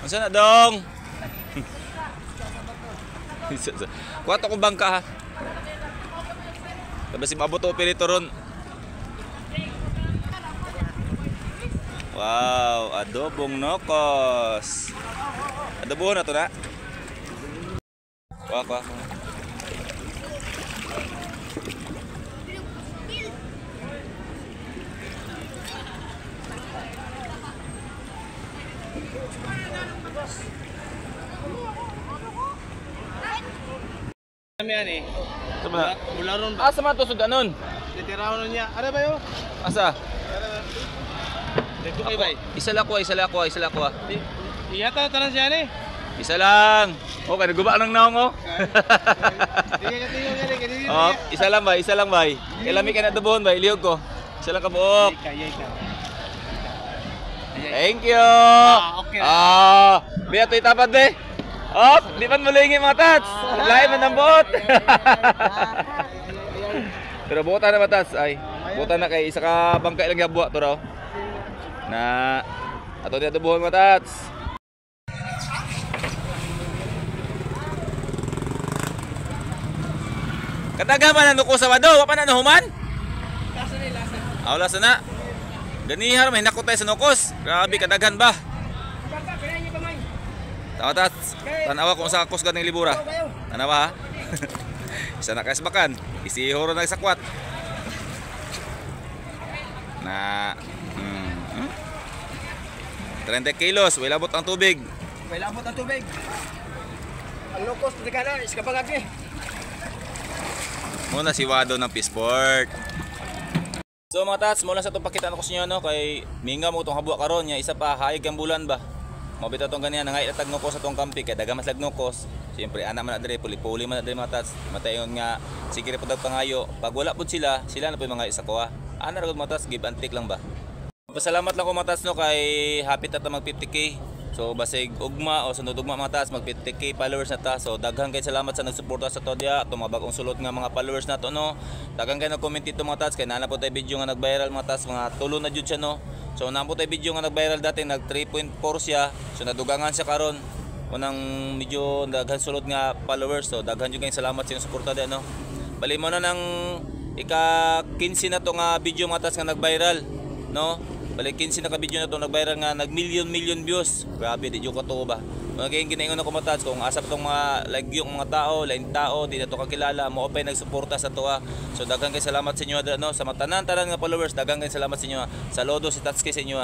Unsa na dong? Kuha to kong bangka ha. Tapos si maabot operator ron. Wow, adobong nokos. Adobo na to na. Kuha, kuha, kuha. Kami yan eh. Tama. Bularon ba? Asa man to sudanon? Titiraon niya. Ano ba yun? Asa? Dito kay bay. Isa lang kuha, isa lang kuha, isa lang kuha. Iyata tanan siya ni. Isa lang. Oh, kaya naguba ng naong oh. Oh, isa lang bay, isa lang bay. Kailan ka na adobohon bay, lihog ko. Isa lang kabuok. Thank you. Ah, okay. Ah, biya to itapad be. Oh, di man mulingi mga tats. Lain man ang buot. Pero buotan na ba tats? Ay, buotan na kay isa ka bangka lang yabuwa to raw. Na ato di adobohon mga tats. Kataga man ang sa wado, wa pa na nahuman? Ah, wala sana. Ganihar may nako tayo sa nukos. Grabe kadaghan ba? Tawa tats. Tanawa kung sa kusgan ng libura. Tanawa ha. Isa na kaisbakan. Isihoro na sakwat. Na 30 kilos, wala abot ang tubig. Wala abot ang tubig. Ang lukos, di ka na, iskabangag eh. Muna si Wado ng Peaceport. So mga tats, mula sa itong pakita ko sa inyo no, kay minga mo itong habwa karon niya, isa pa hayag ang bulan ba. Mabita tong ganihan nangay latag nukos sa tong kampi kay daga mas lagnukos. Siyempre ana man na dire puli-puli man na dire mga tats. Matayon nga sige ra pud pangayo. Pag wala pud sila, sila na pud mga isa ko ha. Ana ra gud mga tats, give and take lang ba. Pasalamat lang ko mga tats no kay happy ta mag 50K. So basig ugma o sunod ugma mga tats mag 50K followers na ta. So daghan kay salamat sa nagsuporta sa to diya atong mga bagong sulod nga mga followers nato no. Daghan kay nag-comment dito mga tats kay naa na po tay video nga nag-viral mga tats, mga tulo na jud siya no. So naa po tay video nga nag-viral dati nag 3.4 siya. So nadugangan siya karon. Unang medyo daghan sulod nga followers. So daghan jud kay salamat sa inyong suporta diya no. Bali mo na nang ika 15 na to nga video mga tats nga nag-viral no. Bali 15 na ka video na to nag-viral nga nag million views. Grabe di jud ka tuo ba. Mga kayong ginaingon ako mga tats kung asa pa tong mga lagyong mga tao, lain tao, di na to kakilala, mo pa nagsuporta sa tuwa. So daghan kay salamat sa inyo no, sa mga tanan-tanan nga followers, daghan kay salamat sa inyo. Saludo si Tatski sa inyo.